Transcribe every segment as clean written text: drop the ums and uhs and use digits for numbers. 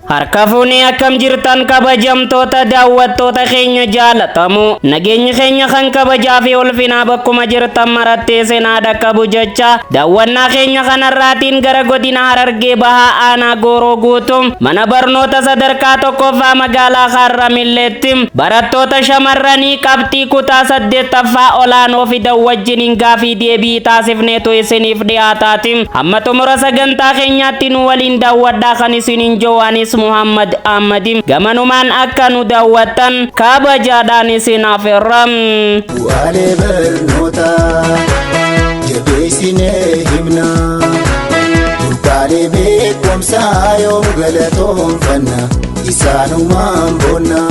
Harka fuunee akkam jirtan kabajamtoota daawwattoota keenya jaalatamu nageenyi keenya kan kabajaa fi ulfinaa bakkuma jirtan marattee seenaa dhaqqabu jecha daawwannaa keenya kanarraatiin gara godina Harargee Bahaa aanaa Gooroo guutuu mana barnoota sadarkaa tokkoffaa magaalaa Kaarramilleetti barattoota shamarranii qabxii kutaa saddeettaffaa olaanoo fidan wajjiniin gaafii deebii taasifneetu isiniif dhiyaataati. Hamma xumura sagantaa keenyaatti nu waliin daawwadhaa kan isiniin jowaanis Muhammad Ahmadi gamanumaan akka nu daawwattan kabajaadhaan isin afeerra. Bu'aalee barnootaa jabeessinee himna. Burqaalee beekumsaa yoom galatoonfanna isaanumaan boonna.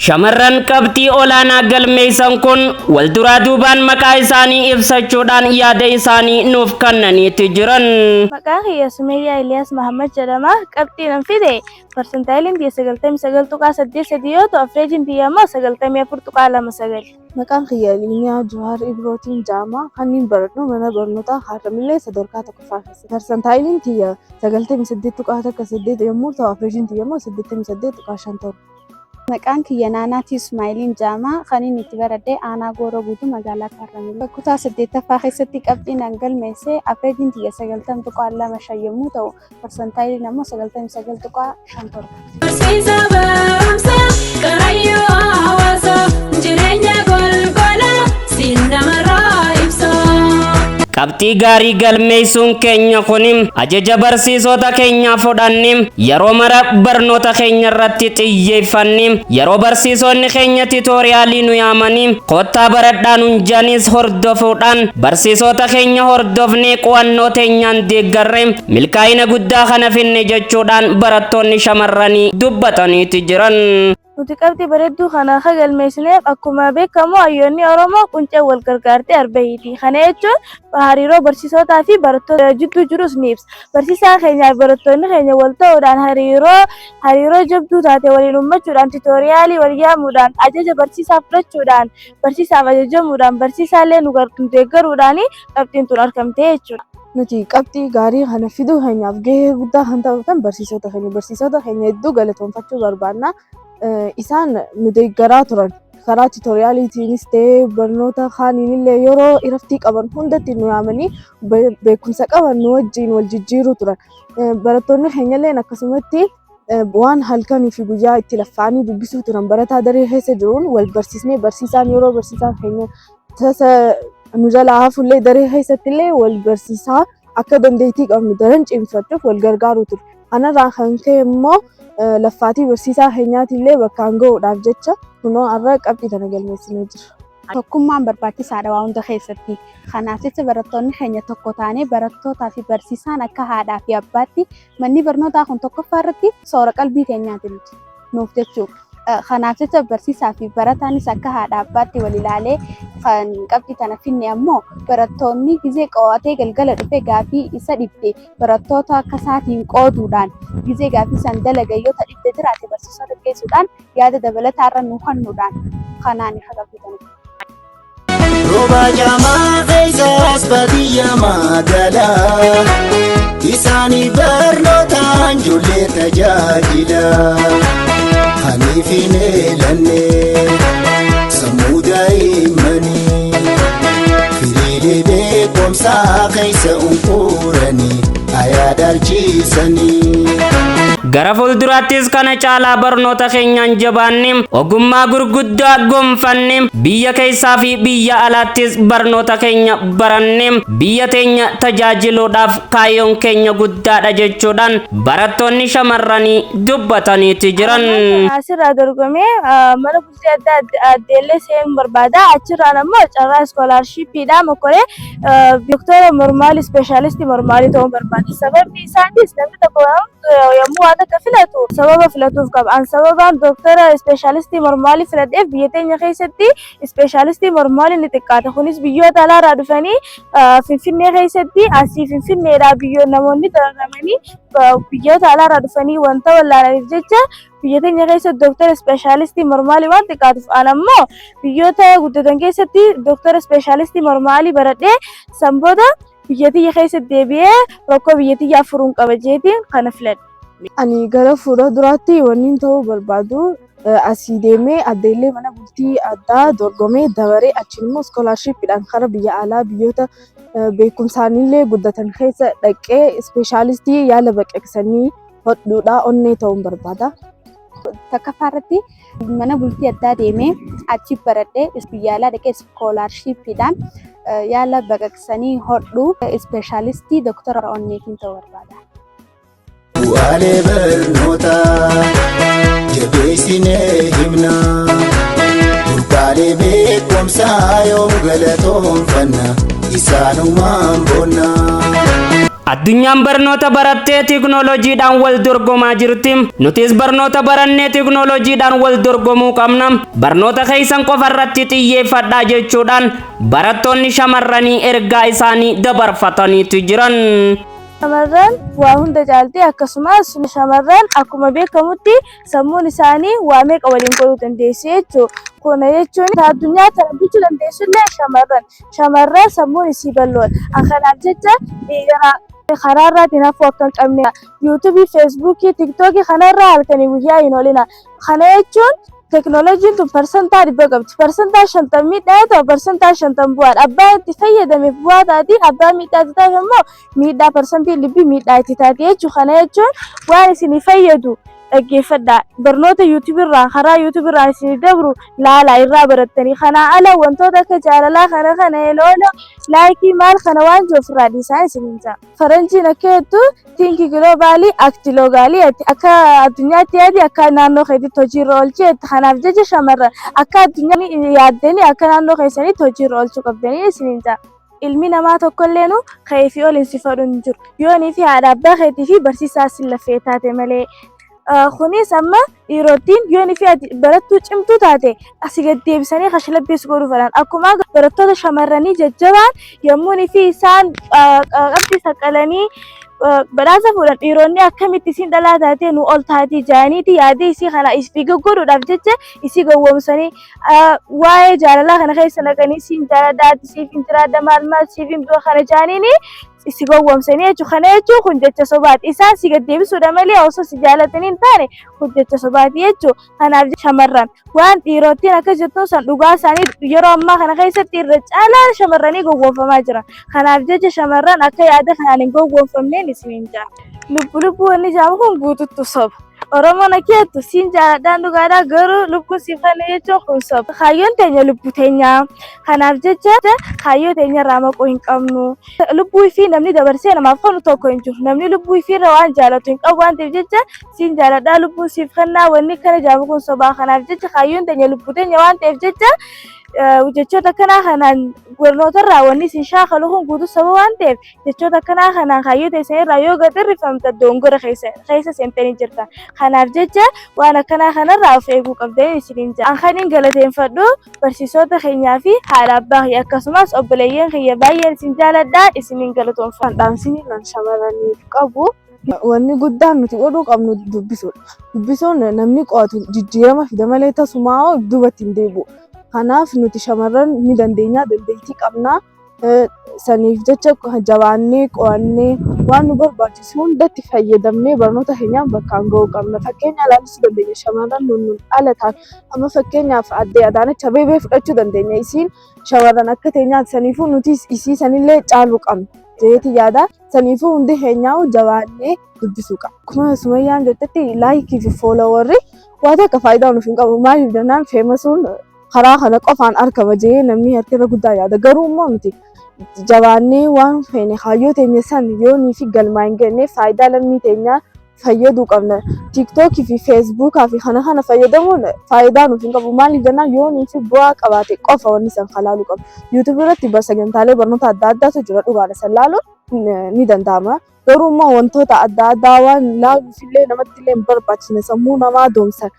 Shamarran qabxii olaanaa galmeessan kun wal duraa duubaan maqaa isaanii ibsachuudhaan yaada isaanii nuuf kennaniitti jiran. Maqaan kiyya Sumeeyyaa Iliyaas Mahammad jedhama. Qabxiin an fide parsantaayiliin tiyya 99.83 yoo ta'u, averageiin tiyya immoo 94.29. Maqaan kiyya Liiniyaa Jawaar Ibrootiin jedhama. Kanneen baradhu mana barnootaa Kaarramillee sadarkaa tokkoffaa keessa. Parsantaayiliin tiyya 98.18 yommuu ta'u, averageiin tiyya immoo 88.57. Maqaan kiyya Naanaatii Ismaa'iliin jedhama. Kan inni itti baradhe aanaa Gooroo guutuu magaalaa Kaarramillee. Kutaa saddeettaffaa keessatti qabxiin an galmeesse averageiin tiyya 90.25 yommuu ta'u, parsantaayiliin ammoo 99.57. Barsiisa barumsa qarayyoo hawaasa jireenya golgola siin namarraa ibsa. Qabxii gaarii galmeessuun keenya kun ajaja barsiisota keenyaa fudhanne yeroo mara barnoota keenya irratti xiyyeeffanne yeroo barsiisonni keenya tutorialii nu yaamanii kottaa baradhaa nun janis hordofuudhaan barsiisota keenya hordofnee qo'annoo teenyaan deeggarre milkaa'ina guddaa kana finne jechuudhaan barattoonni shamarranii dubbataniiti jiran. Nuti qabxii bareedduu kana akka galmeessineef akkuma beekamu hayyoonni Oromoo quncee wal gargaartee arbahiiti. Kana jechuun hariiroo barsiisotaa fi barattoota jidduu jirus ni ibsa. Barsiisaan keenyaa fi barattoonni keenya wal ta'uudhaan hariiroo jabduu taate waliin uummachuudhaan tutorialii wal yaamuudhaan ajaja barsiisaa fudhachuudhaan barsiisaaf ajajamuudhaan barsiisaallee nu deeggaruudhaan qabxiin tun argamte jechuudha. Nuti qabxii gaarii kana fiduu keenyaaf gahee guddaa kan taphatan barsiisota keenya. Barsiisota keenya hedduu galatoonfachuu barbaanna. Isaan nu deeggaraa turan. Karaa tutorialiitiinis ta'ee barnoota kaaniin illee yeroo iraftii qaban hundatti nu yaamanii beekumsa qaban nu wajjin wal jijjiiruu turan. Barattoonni keenya illee akkasumatti waan halkanii fi guyyaa itti laffaanii dubbisuu turan barataa daree keessa jiruun wal barsiisnee barsiisaan yeroo barsiisaan keenya tasa nu jalaa hafullee daree keessatti illee wal barsiisaa akka dandeettii qabnu daran cimsachuuf wal gargaaruu ture. Kanarraa kan ka'e immoo laffaatii barsiisaa keenyaatillee bakkaan gahuudhaaf jecha kunoo har'a qabxii kana galmeessinee jira. Tokkummaan barbaachisaadha waa hunda keessatti. Kanaaf jecha barattoonni keenya tokko taanee barattootaa fi barsiisaan akka haadhaa fi abbaatti manni barnootaa kun tokkoffaa irratti soora qalbii keenyaati nuti nuuf jechuudha. Kanaaf jecha barsiisaa fi barataanis akka haadha abbaatti wal ilaalee kan qabxii tana finne ammoo barattoonni gizee qo'atee galgala dhufe gaafii isa dhibde barattoota akka isaatiin qooduudhaan gizee gaafii san dalagan yoo ta dhibde jiraate barsiisota geessuudhaan yaada dabalataa irra nu kennuudhaan kanaan akka qabxii tana. Rooba jaamaa keessaas baadiyyaa magaalaa isaanii barnootaan ijoollee tajaajila. Haniif hin eelanne sammuu daa'immanii firiilee beekumsaa keessa unquuranii ayaa dhaalchisanii. Gara fuulduraattis kana caalaa barnoota keenyaan jabaanne ogummaa gurguddaa gonfanne biyya keessaa fi biyya alaattis barnoota keenya baranne biyya teenya tajaajiluudhaaf kaayyoon keenya guddaadha jechuudhaan barattoonni shamarranii dubbataniiti jiran. Asirraa dorgomee mana bultii adda addeellee seenuu barbaada. Achirraan ammoo carraa scholarshipiidhaan mokkoree doktora mormaalii specialistii mormaalii ta'uu barbaada. Sababni isaatis namni tokko yommuu waan takka filatu sababa filatuuf qaba. An sababaan doktora specialistii mormaalii filadheef biyya teenya keessatti specialistii mormaalii ni xiqqaata. Kunis biyyoota alaarraa dhufanii Finfinnee keessatti asii Finfinneedhaa biyyoon namoonni dararamanii biyyoota alaarraa dhufanii wanta wallaalaniif jecha biyya teenya keessatti doktora specialistii mormaalii waan xiqqaatuuf an ammoo biyyoota guddatan keessatti doktora specialistii mormaalii baradhee san booda biyya tiyya keessatti deebi'ee rakkoo biyya tiyyaa furuun qaba jeetiin kana filadhe. Ani gara fuula duraatti wanni ta'uu barbaadu asii deemee addeellee mana bultii addaa dorgomee dabaree achiin immoo scholarshipiidhaan karaa biyya alaa biyyoota beekumsaanillee guddatan keessa dhaqee specialistii yaala baqaqsanii hodhuudhaa onnee ta'uun barbaada. Takkaffaa irratti mana bultii addaa deemee achi baradhee biyya alaa dhaqee scholarshipiidhaan yaala baqaqsanii hodhuu specialistii doktora onneetiin ta'uu barbaada. Bu'aalee barnootaa jabeessinee himna. Burqaalee beekumsaa yoom galatoonfanna isaanumaan boonna. Addunyaan barnoota barattee tiknooloojiidhaan wal dorgomaa jirti. Nutis barnoota barannee tiknooloojiidhaan wal dorgomuu qabna. Barnoota keessan qofa irratti xiyyeeffadhaa jechuudhaan barattoonni shamarranii ergaa isaanii dabarfataniitu jiran. Shamarran waa hunda caalti. Akkasumas shamarran akkuma beekamutti sammuun isaanii waa meeqa waliin godhuu dandeessu jechuudha. Kana jechuun addunyaa tana bulchuu dandeessu illee shamarran. Shamarran sammuun isii bal'oodha. Kanaaf jecha karaa irraatiin hafuu akka hin qabne, YouTubeii, Facebookii, TikTokii kanarraa halkanii guyyaa hin oolina. Kana jechuun teknooloojiin tun 100% qabdi. 50% miidhaa yoo ta'u, 50% bu'aadha. Abbaan itti fayyadameef bu'aa taati, abbaan miidhaa itti ta'eef immoo miidhaa 100% miidhaa itti taati jechuudha. Kana jechuun waan isinii fayyadu dhaggeeffadhaa. Barnoota YouTubeii irraa, karaa YouTubeii irraa isinii dabru laalaa, irraa barattanii. Kanaa ala wantoota akka jaalalaa kana kana eloola likeii maal kana waan jiru ofirraa dhiisaa isiniin ta'a. Faranjiin akka jettu, "Think globally, act locally" jetti. Akka addunyaatti yaadi, akka naannoo keetitti hojiirra oolchi jetti. Kanaaf jecha shamarran akka addunyaa yaaddanii akka naannoo keessanitti hojiirra oolchuu qabdanii isiniin ta'a. Ilmi namaa tokkolleenu ka'ee fi ol hin si fadhu hin jiru. Yoonii fi haadha abbaa keetii fi barsiisaa sin laffee taate malee. Kunis amma dhiirottiin yoonii fi ati barattuu cimtuu taate asii gad deebisanii kashlabbeessu godhuu fedhan. Akkuma barattoota shamarranii jajjabaan yommuu fi isaan qabxii saqqalanii badhaasa fuudhan, dhiironni akkamitti isiin dhalaa taatee nu ol taatee jaaniiti yaadee isii kana isii goggodhuudhaaf jecha isii gowwoomsanii waa'ee jaalalaa kana keessa naqanii, isiin jaaladhaa, siif hin jiraadha, maal maal siif hin du'a kana jaaniini si gowwoomsanii jechuudha. Kana jechuun kun jecha sobaati. Isaan si gad deebisuudha malee osoo si jaalatanii hin taane kun jecha sobaati jechuudha. Kanaaf shamarran waan dhiirottiin akka jettu san dhugaa isaanii yeroo ammaa kana keessatti irra caalaan shamarranii gowwoomfamaa jiran. Kanaaf jecha shamarran akka yaada kanaan hin gowwoomfamneen isiniin jaa. Lubbu lubbuu wanni jaamu kun guututtu soba. Oromoon akka jettu, siin jaaladhaan dhugaadhaa, garuu lubbuun siif kenna jechuun kun soba. Kaayyoon teenya lubbuu teenya. Kanaaf jecha kaayyoo teenya irraa maquu hin qabnu. Lubbuu fi namni dabarsee namaaf kennu tokko hin jiru. Namni lubbuu fi irra waan jaalatu hin qabu waan ta'eef jecha siin jaaladhaa, lubbuun siif kennaa wanni kana jaamu kun sobaa. Kanaaf jecha kaayyoon teenya lubbuu teenya waan ta'eef jecha jechoota akkanaa kanaan barnoota irraa wanni isin shaakalu kun guutuu saba waan ta'eef, jechoota akkanaa kanaan kaayyoo teessan irraa yoo gad hirrifamta dongora keessa seentanii jirta. Kanaaf jecha waan akkanaa kanarraa of eeguu qabdanii isiniin jedha. An kan hin galateeffadhu barsiisota keenyaa fi haadha abbaa kiyya, akkasumas obboleeyyan kiyya baay'een isin jaaladha, isiniin galatoonfadha. Dhaamsini kan shamarraniif qabu, wanni guddaan nuti godhuu qabnu dubbisuudha. Dubbisuun namni qo'atu jijjiirama fida malee tasumaa duubatti hin deebi'u. Kanaaf nuti shamarran ni dandeenya, dandeettii qabna. Saniif jecha jabaannee qo'annee waan nu barbaachisu hundatti fayyadamnee barnoota keenyaan bakkaan gahuu qabna. Fakkeenya ilaaluu dandeenya, shamarran nun ala ta'an amma fakkeenyaaf addee Adaanech Abeebee fudhachuu dandeenya. Isiin shamarran akka teenyaati, saniifuu nuti isii sanillee caaluu qabna jeeti yaada. Saniifuu hundi keenyaa jabaannee dubbisuu qabna. Akkuma Sumayyaan jettetti, likeii fi followerri waa takka faayidaa nuuf hin qabu. Maaliif jennaan, famousuun karaa kana qofaan argama jee namni harka irra guddaa yaada. Garuu immoo nuti jabaannee waan feene kaayyoo teenya san yoonii fi galmaa hin geenye faayidaa lammii teenyaa fayyaduu qabna. TikTokii fi Facebookaa fi kana kana fayyadamuun faayidaa nuuf hin qabu. Maaliif jennaan, yoonii fi bu'aa qabaate qofa wanni san kalaaluu qabna. YouTubeii irratti sagantaalee barnoota adda addaatu jira, dhugaadha, san laaluun ni danda'ama. Garuu immoo wantoota adda addaa waan laaluuf illee namatti illee hin barbaachisne, sammuu namaa doomsan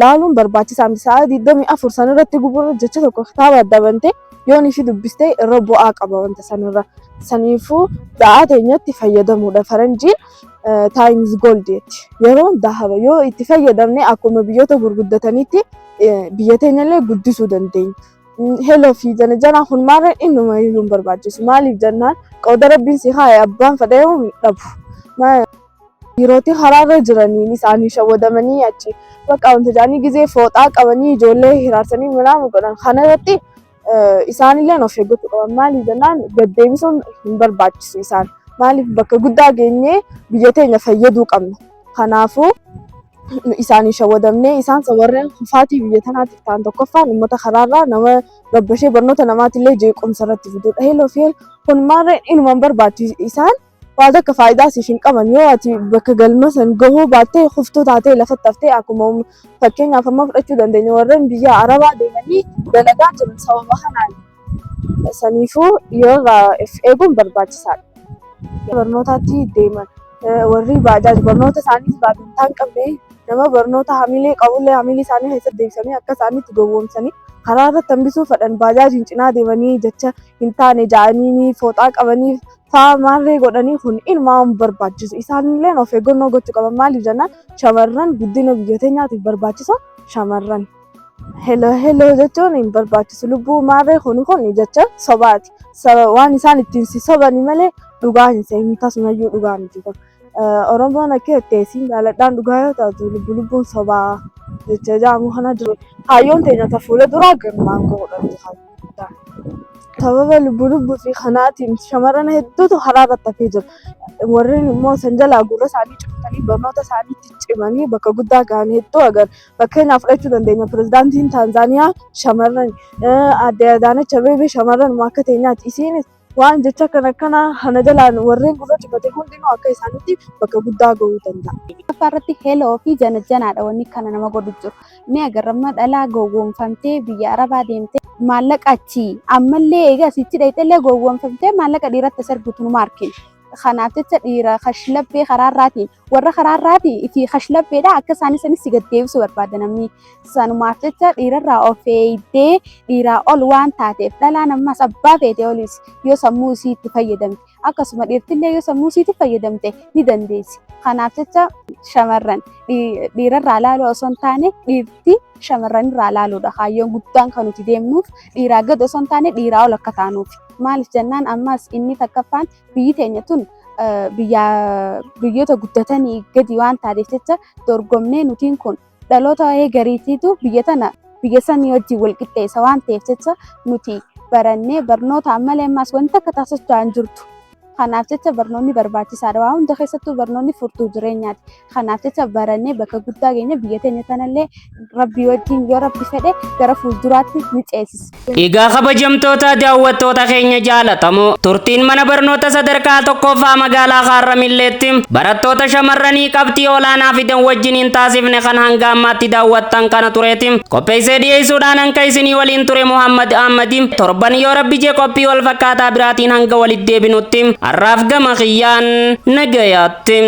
laaluun barbaachisaa miti. Sa'a 24 san irratti gubuun jecha tokko kitaaba adda bantee yoonii fi dubbistee irra bu'aa qaba wanta sanirra. Saniifuu sa'aa teenyatti fayyadamuudha. Faranjiin "Time is gold" jetti. Yeroon dahaba, yoo itti fayyadamne akkuma biyyoota gurguddataniitti biyya teenyallee guddisuu dandeenya. Heloo fi jana janaa kun maarreen innuma iyyuu hin barbaachisu. Maaliif jennaan, qooda rabbiin si kaa'e abbaan fedhee hin dhabu. Dhiiroti karaarra jiraniin isaanii shawwadamanii achi bakka wanta jedhanii gizee fooxaa qabanii ijoollee hiraarsanii minaamu godhan kana irratti isaanillee of eeggachuu qaban. Maaliif jennaan gaddeebisuun hin barbaachisu isaan. Maaliif bakka guddaa geenyee biyya teenya fayyaduu qabna. Kanaafuu isaanii shawwadamnee isaan warreen kufaatii biyya tanaatiif ta'an tokkoffaan uummata karaarraa nama rabbashee barnoota namaatillee jeequmsa irratti fidudha. Heloo fi kun maarreen inuma hin barbaachisu isaan waan takka faayidaa siif hin qaban yoo ati bakka galma san gahuu baattee kuftuu taatee lafatti haftee akkuma fakkeenyaaf amma fudhachuu dandeenya warreen biyya Arabaa deemanii dalagaa jiran sababa kanaan saniifuu dhiirarraa of eeguun barbaachisaadha. Barnootaatti deeman warri baajaaj barnoota isaaniif dantaa hin qabne nama barnoota hamilee qabullee hamilee isaanii keessatti deebisanii akka isaanitti gowwoomsanii karaa irratti hambisuu fedhan baajaajiin cinaa deemanii jecha hin taane ja'anii fooxaa qabanii faa maarree godhanii kun inumaa hin barbaachisu. Isaanillee of eeggannoo gochuu qaban maaliif jennaan shamarran guddina biyya teenyaatiif barbaachisa shamarran. Heloo heloo jechuun hin barbaachisu lubbuu maarree kun kun jecha sobaati. Waan isaan ittiin si sobani malee dhugaa hin seehin tasumayyuu dhugaa miti kun. Oromoon akka jettee siin jaaladhaan dhugaa yoo taatu lubbu lubbuun sobaa jecha jedhamu kana jiru. Kaayyoon teenya ta fuula duraa galmaan gahuudha nuti kan. Sababa lubbu lubbuu fi kanaatiin shamarran hedduutu karaa irratti hafee jira. Warreen immoo san jalaa gurra isaanii cufatanii barnoota isaaniitti cimanii bakka guddaa gahan hedduu agarra. Fakkeenyaaf fudhachuu dandeenya pirezidaantiin Taanzaaniyaa shamarran aadde Adaanech Abeebee shamarran akka teenyaati. Isiinis waan jecha kana kana kana jalaan warreen gurra cufate hundinuu akka isaanitti bakka guddaa gahuu danda'a. Lammaffaa irratti heloo fi janajjanaadha wanni kana nama godhu jiru. Ni agarra amma dhalaa gowwoomfamtee biyya Arabaa deemtee maallaqa achii ammallee egaa asitti dhayxellee gowwoomfamtee maallaqa dhiiratti as ergitu numa argina. Kanaaf jecha dhiira kashlabbee karaarraatiin warra karaarraatii fi kashlabbeedha akka isaanii sanis si gad deebisuu barbaada namni. Sanumaaf jecha dhiirarraa of eegdee dhiiraa ol waan taateef dhalaan ammas abbaa feete olis yoo sammuu isii itti fayyadamte akkasuma dhiirtillee yoo sammuu isiitti fayyadamte ni dandeessi. Kanaaf jecha shamarran dhiirarraa laaluu osoo hin taane dhiirti shamarranirraa laaluudha. Kaayyoon guddaan kan nuti deemnuuf dhiiraa gad osoo hin taane dhiiraa ol akka taanuuf. Maaliif jennaan ammas inni takkaffaan biyyi teenya tun biyyoota guddatanii gadi waan taateef jecha dorgomnee nutiin kun dhaloota gariitiitu biyya tana biyya sanii wajjin wal qixxeessa waan ta'eef jecha nuti barannee barnoota ammalee ammas wanta akka taasisuu hin jirtu. Kanaaf jecha barnoonni barbaachisaadha. Waa hunda keessattuu barnoonni furtuu jireenyaati. Kanaaf jecha barannee bakka guddaa geenya biyya teenya tanallee rabbii wajjin yoo rabbi fedhe gara fuulduraatti ni ceesisa. Egaa kabajamtoota daawwattoota keenya jaalatamoo turtiin mana barnoota sadarkaa tokkoffaa magaalaa Kaarramilleetti barattoota shamarranii qabxii olaanaa fidan wajjin hin taasifne kan hanga ammaatti daawwattan kana tureeti. Qopheessee dhiyeessuudhaan hanga isinii waliin ture Muhammad Ahmadi torban yoo rabbi jee qophii wal fakkaataa biraatiin hanga walitti deebinutti har'aaf gama kiyyaan nagayaatti.